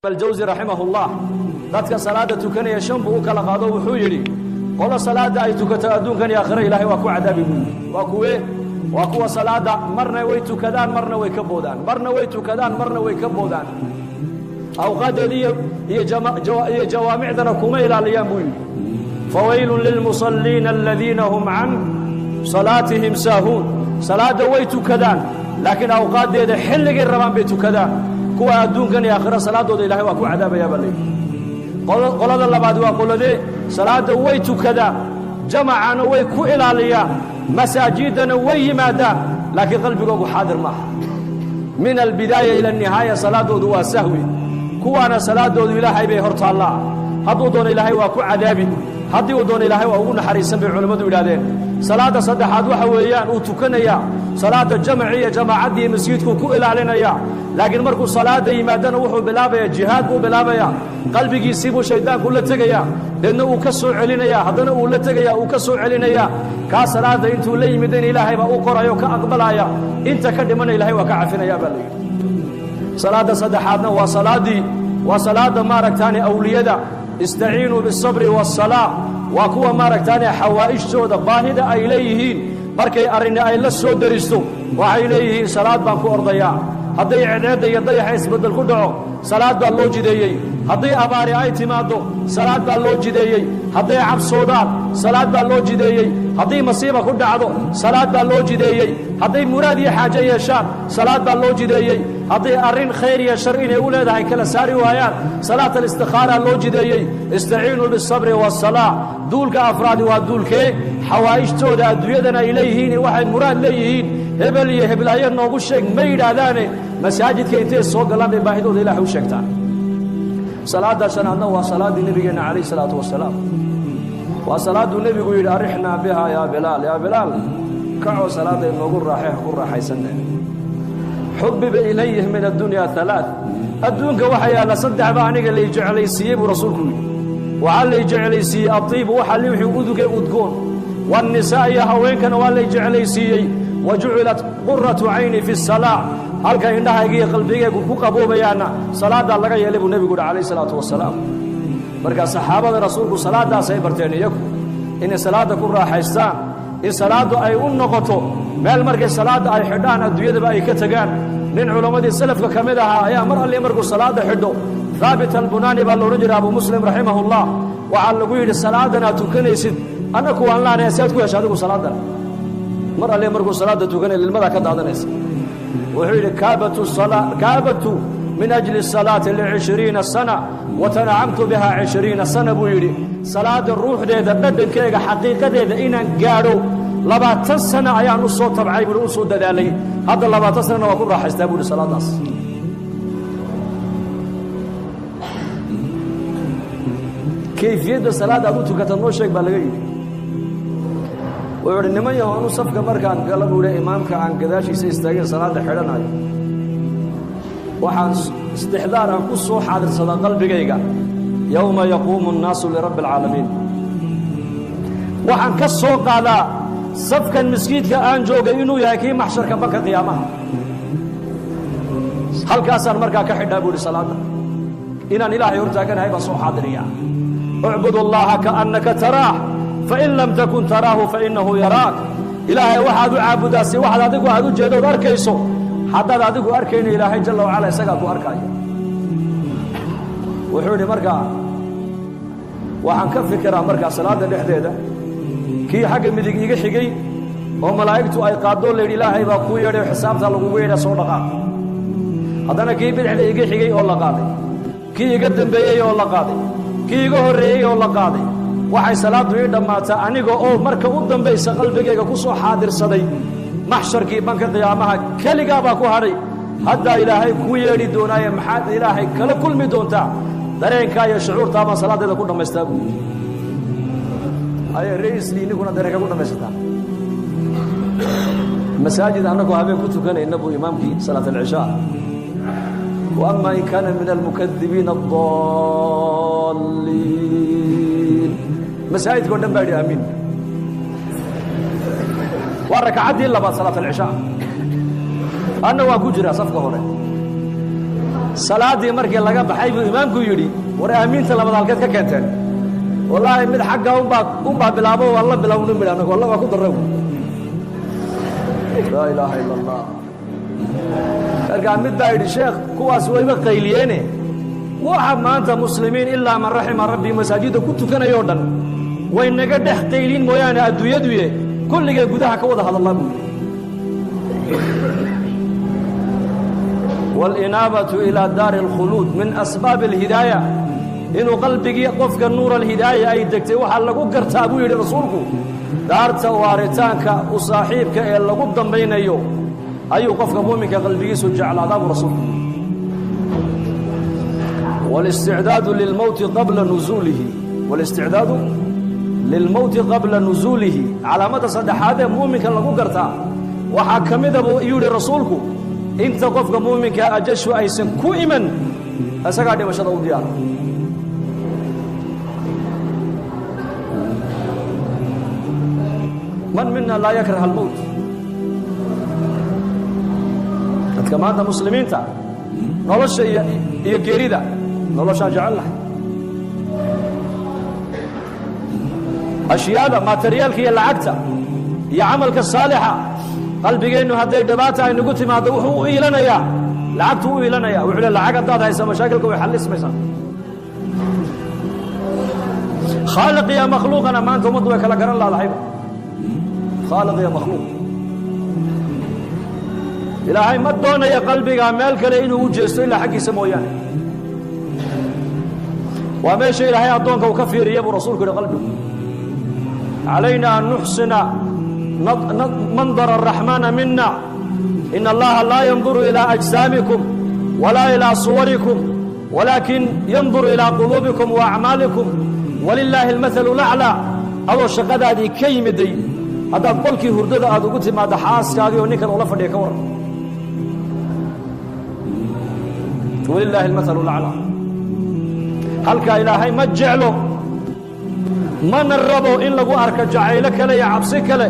Aljawsi raximahullah dadka salaadda tukanaya shan buu u kala qaado. Wuxuu yidhi qolo salaadda ay tukato adduunkan iyo aakhira Ilaahay waa ku cadaabi buu yidhi. Waa kuwee? Waa kuwa salaadda marna way tukadaan, marna way ka boodaan, marna way tukadaan, marna way ka boodaan, awqaaddeeda iyo jawaamicdana kuma ilaaliyaan buu yidhi. Fawaylun lilmusalliina aladiina hum can salaatihim saahuun. Salaadda way tukadaan, laakiin awqaaddeeda xilligay rabaan bay tukadaan. Kuwa adduunkan iyo aakhira salaaddooda Ilahay waa ku cadaabayaa baa layidhi. Qolada labaad waa qoladee? Salaadda way tukadaan, jamacana way ku ilaaliyaan, masaajiddana way yimaadaan, laakiin qalbigoogu xaadir maaha. Min albidaaya ila anihaaya salaaddoodu waa sahwi. Kuwaana salaaddoodu Ilaahay bay hor taallaa. Hadduu doono Ilaahay waa ku cadaabi, haddii uu doono Ilaahay waa ugu naxariisan bay culimmadu yidhahdeen. Salaadda saddexaad waxa weeyaan uu tukanayaa salaadda jamaci iyo jamaacaddii masjidkuu ku ilaalinayaa, laakiin markuu salaadda yimaadana wuxuu bilaabayaa jihaad buu bilaabayaa. Qalbigiisii buu shayddaanku la tegayaa, deedna uu ka soo celinayaa, haddana uu la tegayaa, uu ka soo celinayaa. Kaa salaadda intuu la yimidana Ilaahay baa u qorayo, ka aqbalaya, inta ka dhimana Ilahay waa ka cafinaya baa la yidhi. Salaadda saddexaadna waa salaaddii, waa salaadda maaragtaane awliyada, istaciinuu biالsabri waالsalaa. Waa kuwa maaragtaane xawaa'ijtooda baahida ay leeyihiin markay arrini ay la soo deristo waxay leeyihiin salaad baan ku ordayaa. Hadday cedceedda iyo dayaxa isbeddel ku dhaco salaad baa loo jideeyey, hadday abaari ay timaaddo salaad baa loo jideeyey, hadday cabsoodaan salaad baa loo jideeyey, haddii masiiba ku dhacdo salaad baa loo jideeyey, hadday muraad iyo xaajo yeeshaan salaad baa loo jideeyey, hadday arrin khayr iyo shar inay u leedahay kala saari waayaan salaat alistikhaaraa loo jideeyey. Istaciinuu biالsabri waالsalaa. Duulka afraadi waa duulkee? Xawaa'ijtooda adduunyadana ay leeyihiin waxay muraad leeyihiin hebel iyo heblaayo noogu sheeg ma yidhaahdaane, masaajidka intay soo galaan bay baahidooda Ilahay u sheegtaan. Salaadda shanaadna waa salaaddii nebigeenna calayh isalaatu wasalaam. Waa salaadduu nebigu yidhi arixnaa bihaa yaa Bilaal, yaa Bilaal kacoo salaadda inoogu raaxay, ha ku raaxaysanne. Xubbiba ilayh min addunya alaaث, adduunka waxa yaalla saddex baa aniga lay jeclaysiiyey buu rasuulku yidhi. Waxaa lay jeclaysiiyey aiibu, waxa li wixii udugay udgoon, waannisaa iyo haweenkana waa lay jeclaysiiyey, wa jucilat quratu cayni fi الsalaa, halka indhahayga iyo qalbigaygu ku qaboobayaanna salaaddaa laga yeelay buu nebigu yidhi calayh isalaatu wasalaam. Markaa saxaabada rasuulku salaaddaasay barteen iyagu inay salaadda ku raaxaystaan, in salaaddu ay u noqoto meel markay salaadda ay xidhaan adduunyadaba ay ka tegaan. Nin culammadii salafka ka mid ahaa ayaa mar alli markuu salaadda xidho, Haabit Albunaani baa la odhan jiray, Abu Muslim raximahullah, waxaa lagu yidhi salaadan aad tukanaysid annaku waan laanaya, si aad ku hesha adigu salaadan? Mar alli markuu salaadda tukanaya lilmadaa ka daadanaysa. Wuxuu yidhi kaabatu min ajli الsalaati licishriina sana wa tanacamtu biha 20 sana buu yidhi. Salaadda ruuxdeeda dhadhankeega xaqiiqadeeda inaan gaadho 20 sana ayaan u soo tabcay buui, u soo dadaalay, hadda 20 sanana waa ku raaxaystaa buu yidhi salaaddaas. Kayfiyadda salaadda aad u tukata noo sheeg baa laga yidhi. Wuxuu idhi niman yaho, anu safka markaan gala buu yidhi imaamka aan gadaashiisa istaageen salaadda xidhanayo, waxaan istixdaar aan ku soo xaadirsadaa qalbigayga yowma yaquumu annaasu lirabbi alcaalamiin. Waxaan ka soo qaadaa safkan miskiidka aan joogay inuu yahay kii maxsharka banka qiyaamaha. Halkaasaan markaa ka xidhaa buu yidhi salaadda, inaan Ilaahay hor taaganahay baan soo xaadiriyaa. Ucbud allaha kaannaka taraah, fain lam takun taraahu fainnahu yaraak. Ilaahay waxaad u caabudaa si waxaad adigu aad u jeedood arkayso, haddaad adigu arkayno Ilaahay jalla wacala isagaa ku arkaayo. Wuxuu yidhi markaa waxaan ka fikiraa markaa salaadda dhexdeeda kii xagga midig iga xigay oo malaa'igtu ay qaadoo la yidhi Ilaahay baa kuu yeedhay oo xisaabtaa lagugu yeedha soo dhaqaaq, haddana kii bidixda iga xigay oo la qaaday, kii iga dembeeyey oo la qaaday, kii iga horreeyey oo la qaaday. Waxay salaaddu ii dhammaataa aniga oo marka u dambaysa qalbigayga ku soo xaadirsaday maxsharkii banka qiyaamaha, keligaa baa ku hadhay, haddaa Ilaahay kuu yeedhi doonaaye maxaad Ilaahay kala kulmi doontaa? Dareenkaa iyo shucuurtaa baan salaaddeeda ku dhammaystaa buu yidhi. Aye reisli ninkuna dareenka ku dhammaysataa. Masaajid annagoo habeen ku tukanayna buu imaamkii salaat alcishaa wa ama in kaana min almukadibiina addaalliin, masaajidka o dhan baa yidhi aamiin. Waa rakacaddii labaad salaat alcishaa, anna waan ku jiraa safka hore. Salaaddii markii laga baxay buu imaamku yidhi, war aamiinta labada halkeed ka keenteen? Wallaahi mid xagga unbaa bilaabo, waan la bilowna midh anagu, walla waa ku darra. Laa ilaaha ila Allah. Markaa mid baa yidhi, sheekh, kuwaas wayba qayliyeene, waxa maanta muslimiin ilaa man raxima rabbii masaajidda ku tukanayoo dhan way naga dhex qaylin mooyaane, adduunyaduye kulligee gudaha ka wada hadallaa buu yidhi. Wاlinaabatu ilaa daari اlkhuluud min asbaabi اlhidaaya, inuu qalbigii qofka nuur alhidaaya ay degtay waxaa lagu gartaa buu yidhi rasuulku, daarta waaritaanka u saaxiibka ee lagu dambaynayo ayuu qofka muuminka qalbigiisu jeclaadaa buu rasuulku. Wاlisticdaadu lilmowti qabla nuzuulihi, wاlisticdaadu lilmowti qabla nusuulihi, calaamadda saddexaad ee muuminka lagu gartaa waxaa ka mida buu yidhi rasuulku, inta qofka muuminkaa ajashu aysan ku iman isagaa dhimashada u diyaara. Man mina laa yakrah almowt? Dadka maanta muslimiinta nolosha iyo geerida noloshaan jecel lahay, ashyaada materiyaalka iyo lacagta iyo camalka saalixa, qalbigeennu hadday dhibaata ay nagu timaaddo wuxuu u iilanayaa lacagtu u iilanaya. Wuxuu le lacag haddaad haysa mashaakilka way xallismaysaa. Khaaliq iyo makhluuqana maanta ummaddu way kala garan laadahayba, khaaliq iyo makhluuq. Ilaahay ma doonaya qalbigaa meel kale inuu u jeesto ilaa xaggiisa mooyaane. Waa meesha ilaahay addoonka uu ka fiiriya buu rasuulku yidhi qalbigu. Calayna an nuxsina mandara araxmaana mina, in allaha laa yanduru ilaa ajsaamikum walaa ilaa suwarikum walaakin yanduru ilaa quluubikum wa acmaalikum, walilaahi almathalu laclaa. Adoo shaqadaadii ka yimiday haddaad qolkii hurdada aad ugu timaaddo xaaskaagii oo ninkan ula fadhiya, ka warran? Walilaahi almathalu laclaa. Halkaa ilaahay ma jeclo mana rabo in lagu arko jacaylo kale iyo cabsi kale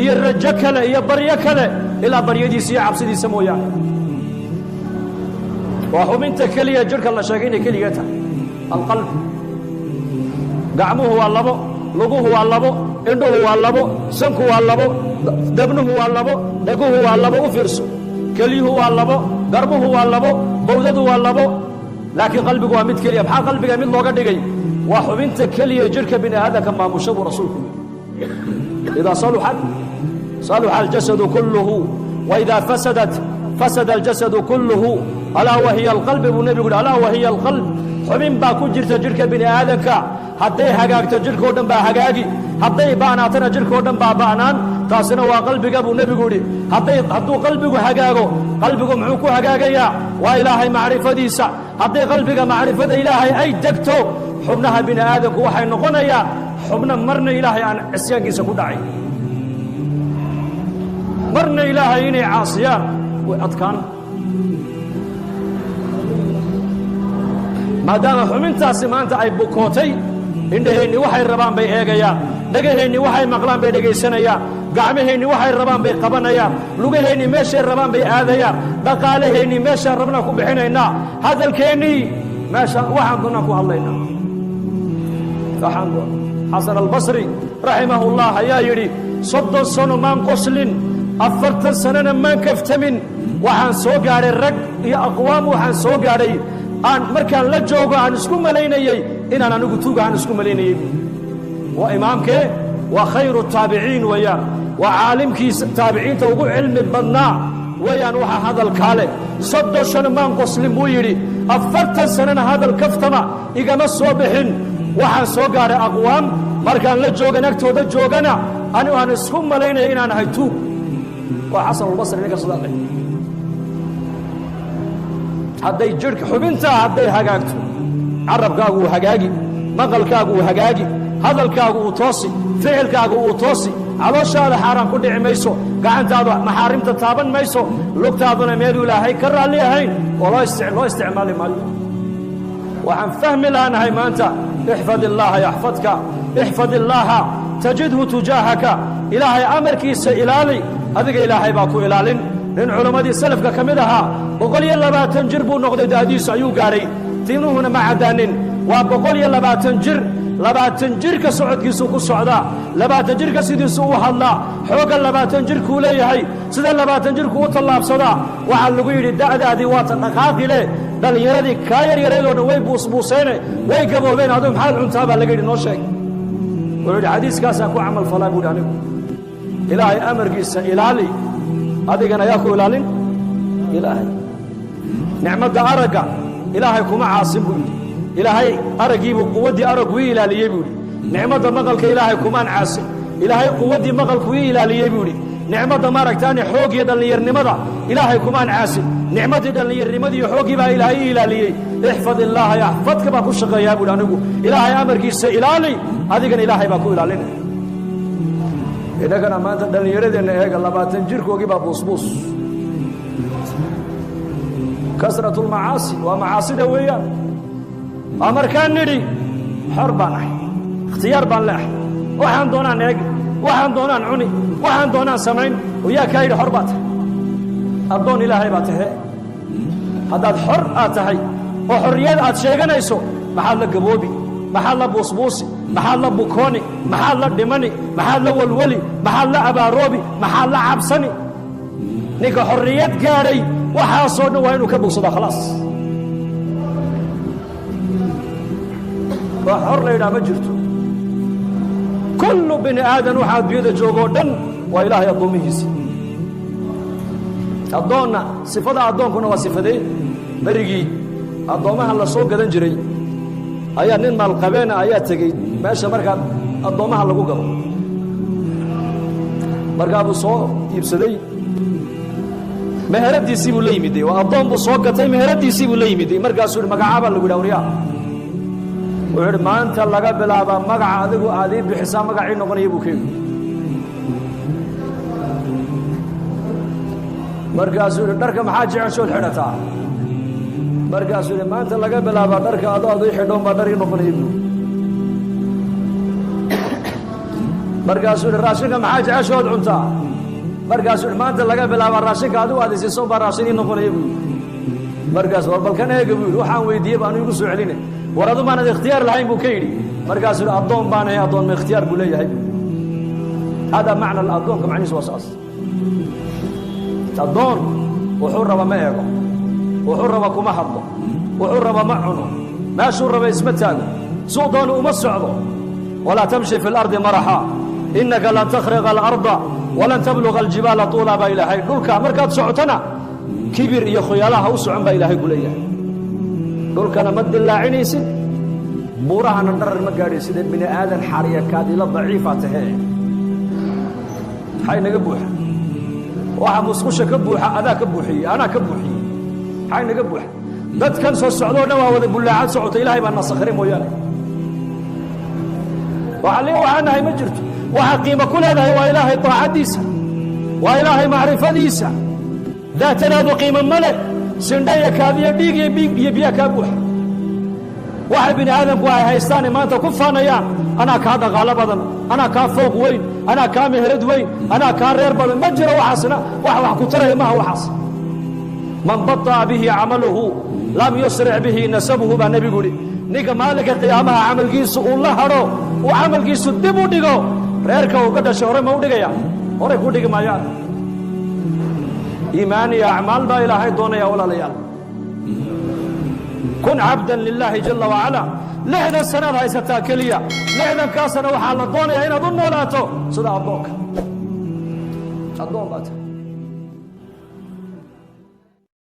iyo rajo kale iyo baryo kale ilaa baryadiisa iyo cabsidiisa mooyaane. Waa xubinta keliya jidhka la sheegay inay keliga tahay alqalb. Gacmuhu waa labo, luguhu waa labo, indhuhu waa labo, sanku waa labo, dabnuhu waa labo, dhaguhu waa labo, u fiirso, kelyuhu waa labo, garbuhu waa labo, bawdadu waa labo, laakiin qalbigu waa mid keliya. Maxaa qalbiga mid looga dhigay? Waa xubinta keliya jidhka bini aadamka maamusha buu rasuulku yidhi. Idaa saluxat saluxa aljasadu kulluhu, waidaa fasadat fasada aljasadu kulluhu, alaa wahiya alqalbi buu nebigu yidhi. Alaa wahiya alqalb. Xubin baa ku jirta jidhka bini aadamka, hadday hagaagto jidhkao dhan baa hagaagi, hadday ba'naatana jidhkao dhan baa ba'naan, taasina waa qalbiga buu nebigu yidhi. Hadday hadduu qalbigu hagaago, qalbigu muxuu ku hagaagayaa? Waa ilaahay macrifadiisa. Hadday qalbiga macrifada ilaahay ay degto, xubnaha bini aadamku waxay noqonayaan xubno marna ilaahay aan cisyaankiisa ku dhacay, marna ilaahay inay caasiyaan way adkaan, maadaama xubintaasi maanta ay bukootay. Indhaheenni waxay rabaan bay eegayaan, dhegaheenni waxay maqlaan bay dhegaysanayaan, gacmaheenni waxay rabaan bay qabanayaan, lugaheenni meeshay rabaan bay aadayaan, dhaqaalaheennii meeshaan rabnaa ku bixinaynaa, hadalkeennii meesha waxaan doonaan ku hadlaynaa. Waxaan Xasan Albasri raximahullah ayaa yidhi, 30 sano maan qoslin, 40 sanona maan kaftamin. Waxaan soo gaadhay rag iyo aqwaam, waxaan soo gaadhay aan markaan la joogo aan isku malaynayey inaan anigu tuuga aan isku malaynayey. Waa imaamkee? Waa khayru taabiciin weeyaan, waa caalimkiisa taabiciinta ugu cilmi badnaa weeyaan. Waxaa hadalkaa leh, 30 sano maan qoslin buu yidhi, 40 sanona hadal kaftama igama soo bixin. Waxaan soo gaadhay aqwaam markaan la joogan agtooda joogana anigu aan isku malaynaya inaan ahay tuug. Waa Xasanulbasri ninka sidaaqay. Hadday jidhka xubintaa hadday hagaagto, carabkaagu uu hagaagi, maqalkaagu uu hagaagi, hadalkaagu uu toosi, ficilkaagu uu toosi, calooshaada xaaraan ku dhici mayso, gacantaadu maxaarimta taaban mayso, lugtaaduna meeluu ilaahay ka raalli ahayn oo loo isticmaali maayo. Waxaan fahmi laanahay maanta, ixfad illaaha yaxfadka, ixfad illaaha tajidhu tujaahaka. Ilaahay amarkiisa ilaali, adiga ilaahay baa ku ilaalin. Nin culammadii salafka ka mid ahaa 120 jir buu noqday, da'diisu ayuu gaadhay, tiinuhuna ma caddaanin. Waa 120 jir. 20 jirka socodkiisuu ku socdaa, 20 jirka sidiisuu u hadlaa, xoogga 20 jirkuu leeyahay, sida 20 jirku u tallaabsadaa. Waxaa lagu yidhi da'daadii waata dhaqaaqi leh, dhallinyaradii kaa yaryaraydoo dhan way buusbuuseyne, way gaboobeen, aduu maxaad cuntaa baa laga yidhi, noo sheeg. Wuxuu yidhi xadiiskaasaan ku camal falaa buu yidhi anigu. Ilaahay amarkiisa ilaali, adigana yaa ku ilaalin Ilaahay. Nicmadda aragga Ilaahay kuma caasin buu yidhi. Ilaahay araggiibuu quwaddii araggu ii ilaaliyey buu yidhi. Nicmadda maqalka Ilaahay kumaan caasin, Ilaahay quwaddii maqalku ii ilaaliyey buu yidhi. Nicmadda maaragtaani xooggiyo dhallinyarnimada Ilaahay kumaan caasin, nicmaddii dhallinyarnimadii iyo xooggii baa Ilaahay ii ilaaliyey. Ixfad illaaha yaxfadka baan ku shaqeeyaa buu yidhi anigu. Ilaahay amarkiisa ilaali, adigana Ilaahay baa ku ilaalinaya. Innagana maanta dhallinyaradeenna eega, 20 jirkoogii baa buusbuus. Kasratulmacaasi waa macaasida weeyaan. Waa markaan nidhi xor baan ahay, ikhtiyaar baan leeahay, waxaan doonaan eegi, waxaan doonaan cuni, waxaan doonaan samayn. Oo yaa kaa yidhi xor baa tahay? Addoon Ilaahay baa tahe. Haddaad xor aad tahay oo xorriyad aad sheeganayso, maxaad la gaboobi, maxaad la buusbuusi, maxaad la bukooni, maxaad la dhimani, maxaad la walwali, maxaad la abaaroobi, maxaad la cabsani? Ninka xorriyad gaadhay waxaasoo dhan waa inuu ka bogsadaa. Khalaas, waa xor la yidhaha ma jirto. Kullu bini aadan waxaa adduunyada joogoo dhan waa Ilaahay addoommihiisa. Addoonna sifada addoonkuna waa sifadee? Berigii addoommaha la soo gadan jiray ayaa nin maalqabeena ayaa tegey meesha markaa addoommaha lagu gado. Markaa buu soo iibsaday, meheradiisii buu la yimiday. Waa addoon buu soo gatay, meheradiisii buu la yimiday. Markaasuu yidhi magacaabaa lagu yidhi awriyaa. Wuxuu yidhi maanta laga bilaabaa magaca adigu aad ii bixisaa magacii noqonaya buu ka yidhi. Markaasuu yidhi dharka maxaa jeceshood xidhataa? Markaasuu yidhi maanta laga bilaabaa dharka adoo ad ii xidhoon baa dhar ii noqonaya buu. Markaasuu yidhi raashinka maxaa jeceshood cuntaa? Markaasuu yidhi maanta laga bilaabaa raashinka adigu aad isiiso baa raashin ii noqonaya buu. Markaas war balkan eega buu yidhi, waxaan weydiiyey baanu igu soo celine, war adu maanad ikhtiyaar lahayn buu ka yidhi. Markaasuu yidhi addoon baan ahay, addoon ma ikhtiyaar buu leeyahay buu. Hada macna addoonka, macnihiisu waa saas. Addoon wuxuu raba ma eego, wuxuu raba kuma hadlo, wuxuu raba ma cuno, meeshuu raba isma taago, suu doono uma socdo. Walaa tamshi fi اlardi maraxa innaka lan takhriqa alarda walan tabluga aljibaala tuula baa Ilaahay. Dhulka markaad socotona kibir iyo khuyalaha u socon baa Ilaahay ku leeyahay. Dhulkana ma dilaacinaysid, buurahana dharar ma gaadhayside, bini aadan xariya kaadila daciifa tahee. Maxay naga buuxa? Waxa musqusha ka buuxa adaa ka buuxiyey, anaa ka buuxiyey. Maxay naga buuxa? Dadkan soo socdoo dhan waa wada bullaacad socota, Ilaahay baa nasakhiray mooyaane. Waxa lee waxaa nahay ma jirto. Waxa qiimo ku leedahay waa Ilaahay taacaddiisa, waa Ilaahay macrifadiisa. Daatanaadu qiimo ma leh, sindha iyo kaadiyo dhiig iyo biig iyo biyaa kaa buuxa. Waxa bini aadamku ay haystaane maanta ku faanayaan, anaa kaa dhaqaalo badan, anaa kaa fooq weyn, anaa kaa meherad weyn, anaa kaa reer badan, ma jiro waxaasna. Wax wax ku taraya maaha waxaas. Man bata'a bihi camaluhu lam yusric bihi nasabuhu baa nebigu yidhi. Ninka maalinka qiyaamaha camalkiisu uu la hadho, uu camalkiisu dib u dhigo, reerka uu ka dhashay hore ma u dhigaya? Horey ku dhigi maayaan. Iimaan iyo acmaal baa Ilaahay doonaya walaalayaal. Kun cabdan lilaahi jalla wacala. 60 sanaad haysataa keliya, 60kaa sano waxaa la doonayaa inaad u noolaato sida addoonka. Addoon baa tahay.